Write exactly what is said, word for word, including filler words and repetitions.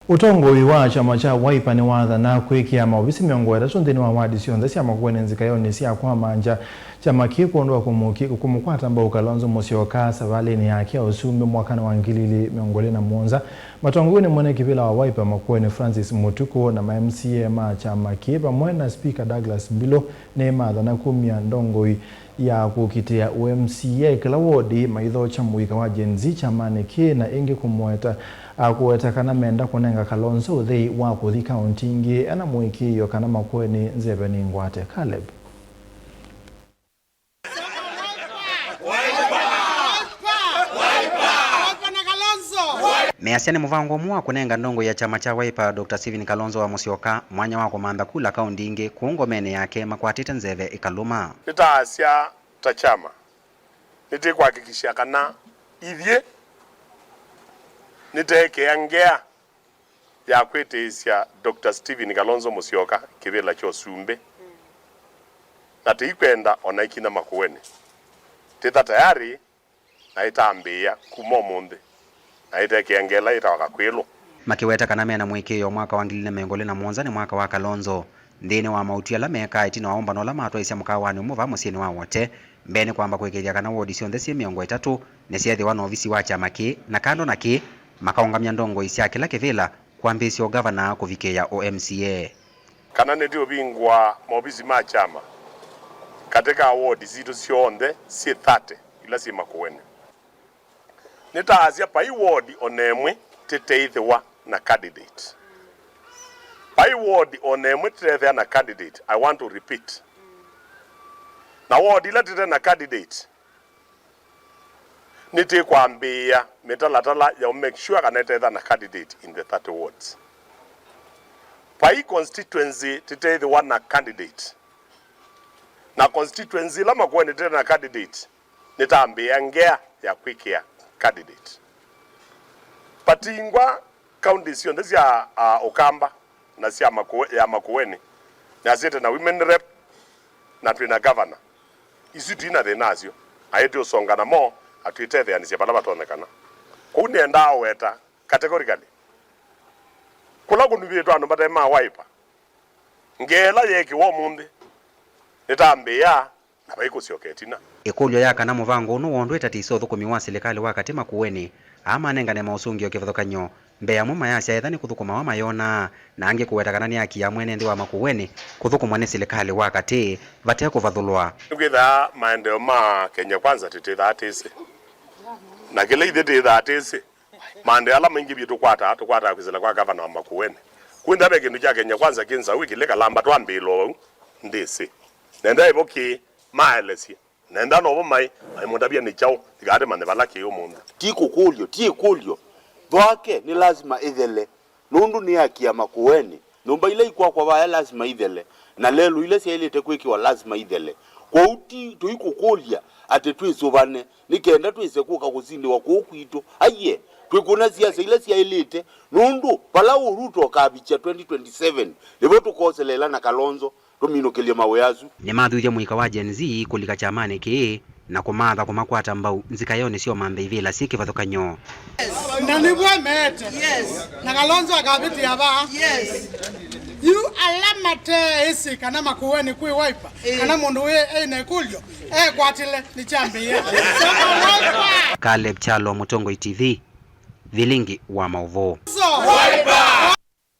Ũtongoi wa kyama kya Wiper nĩwathana kwĩkĩa maovisi mĩongo ĩtatũ nthĩnĩ wa wadi syonthe sya Makueni nzikaĩonĩ sya kwamangya kyama kĩĩ kwondũ wa kũmũki-, kũmũkwata mbau Kalonzo Musyoka savalĩnĩ yake ya ũsumbĩ mwakanĩ wa ngili ilĩ mĩongo ĩlĩ na mũonza. Matongoew'e nĩ mwene kĩvĩla wa Wiper Makueni Francis Mutuku na ma M C A ma kyama kĩĩ vamwe na Spika Douglas Mbilu nĩmathana kumya ndongoi ya kũkitĩa ũ M C A kĩla wodi maithokya mũika wa Gen Z kyamanĩ kĩĩ na ĩngĩ kũmũweta, a, kũweta kana menda kũnenga Kalonzo ũthei wa kũthi kaũnti ingĩ ena mũĩkĩĩo kana Makueni nzeve nĩ ngwate. Caleb. Measya nĩ mũvango ũmwe wa kũnenga ndongoi ya kyama kya Wiper, Doctor Stephen Kalonzo wa Musyoka, mwanya wa kũmantha kula kaũnti ingĩ kũu ngomenĩ yake makwatĩte nzeve ĩkalũma. Nĩtaasya ta kyama, nĩtĩkwakikisha kana ithyĩ nĩteekĩa ngea ya kwĩtĩĩsya Doctor Stephen Kalonzo Musyoka kĩvĩla kya ũsumbĩ, na tĩikwenda ona ikinya Makueni. Tĩtha tayarĩ na ĩtambĩĩa kuma ũmũnthĩ, na ĩtekĩa ngela ĩtawa kakwĩlũ. Makĩweta kana mena mũĩkĩĩo mwaka wa ngili ilĩ na mĩongo ĩlĩ na mũonza nĩ mwaka wa Kalonzo. Nthĩnĩ wa maũtwi ala meekaa ĩtina wa ũmbano ũla matwaĩsya mũkaawanĩ ũmwe vaa mũsyĩnĩ wa Wote, mbee nĩ kwamba kũĩkĩĩthya kana wodi syonthe syĩ mĩongo ĩtatũ nĩsyeethĩwa na ovisi wa kyama kĩĩ, na kando na kĩĩ, makaũngamya ndongoi sya kĩla kĩvĩla kwambĩĩsya ũngavana kũvikĩĩa ũ M C A. Kana nĩtũũvingũa maovisi ma kyama katĩ ka wodi sitũ syonthe syĩ thirty ila syĩ Makueni. Nĩtaasya vai wodi o na ĩmwe tĩteĩthĩwa na candidate. Vai wodi o na ĩmwe tĩteethĩa na candidate, I want to repeat. Na wodi ila tĩte na candidate, nĩtĩkwambĩĩa mĩtalatala ya make sure kana ĩtetha na candidate in the thirty wards. Vai constituency tĩteĩthĩwa na candidate, na constituency ila Makueni tĩte na candidate, nĩtambĩĩa ngea ya kwĩkĩa candidate. Patingwa county syonthe sya, ah, Ũkamba na sya Makueni, ya Makueni, nĩasyĩte na women rep, na twĩ na governor. Isu twĩ na thĩna nasyo. Aĩ twĩũsonga namo, na twĩtetheanĩsya vala vatonyekana. Kwoou nĩendaa ũweta categorically kũla kũnuvĩtwe andũ mate ma Wiper. Ngea ĩla yeekĩwa ũmũnthĩ nĩtambĩĩa na vai kũsyoka ĩtina. Ĩkũlyo ya kana mũvango ũũ nũwondũ ĩtatĩĩsya ũthũkũmi wa silikalĩ wa katĩ Makueni, aa manengane maũsũngĩo kĩvathũkany'o mbee, amwe mayasya etha nĩ kũthũkũmawa mayonaa, na angĩ kũweta kana nĩ haki ya mwene nthĩ wa Makueni kũthũkũmwa nĩ silikalĩ wa katĩ vate kũvathũlwa. Nĩkwĩthaa maendeeo ma Kenya Kwanza tĩtĩthaa tĩsĩ, na kĩla ithyĩ tĩthaa tĩsĩ, maendeeo ala maingĩ vyũ tũkwataa, tũkwataa kwĩsĩla kwa gavana wa Makueni. Kwĩntha ve kĩndũ kya Kenya Kwanza kĩ nzaũ ĩkĩlĩ kalamba twambĩĩlwa vau ndĩsĩ. Nenda ĩvo kĩ maelesye. Nenda novo mai, maimũtavya nĩ kyaũ, ĩkaatĩmanye vala kĩ ũmũnthĩ. Ti kũkũlyo, ti ĩkũlyo. Thwake nĩ lasima ĩthele, nũndũ nĩ haki ya Makueni. Nyũmba ila ikwakwa vaya lasima ithele, na lelũ ila syaĩlĩte kwĩkĩwa lasima ithele. Kwoou ti tũikũkũlya atĩ twĩsũvane nĩ kenda twĩse kũka kũsindĩwa kũũ kwitũ. Aiee, twĩkũna siasa ila syaĩlĩte, nũndũ vala ũũ Ruto ũkavikya twenty twenty-seven, nĩvo tũkoseleela na Kalonzo. Tũminũkĩlye mawĩa asu. Nĩmathuthya mũika wa Gen Z kũlika kyamanĩ kĩĩ na kũmaatha kũmakwata mbau nzikaĩonĩ sya ũmantha ivĩla syĩ kĩvathũkany'o. Na nĩw'o meete. Yes. Na Kalonzo akavĩtĩa vaa. Yes. Yu ala mateĩsĩ kana Makueni kwĩ Wiper, eh, kana mũndũ wĩ ena ĩkũlyo, ekwatĩle nĩ kyambĩĩa. Caleb Kyalo, Mũtongoi T V. Vilingi wa maũvoo.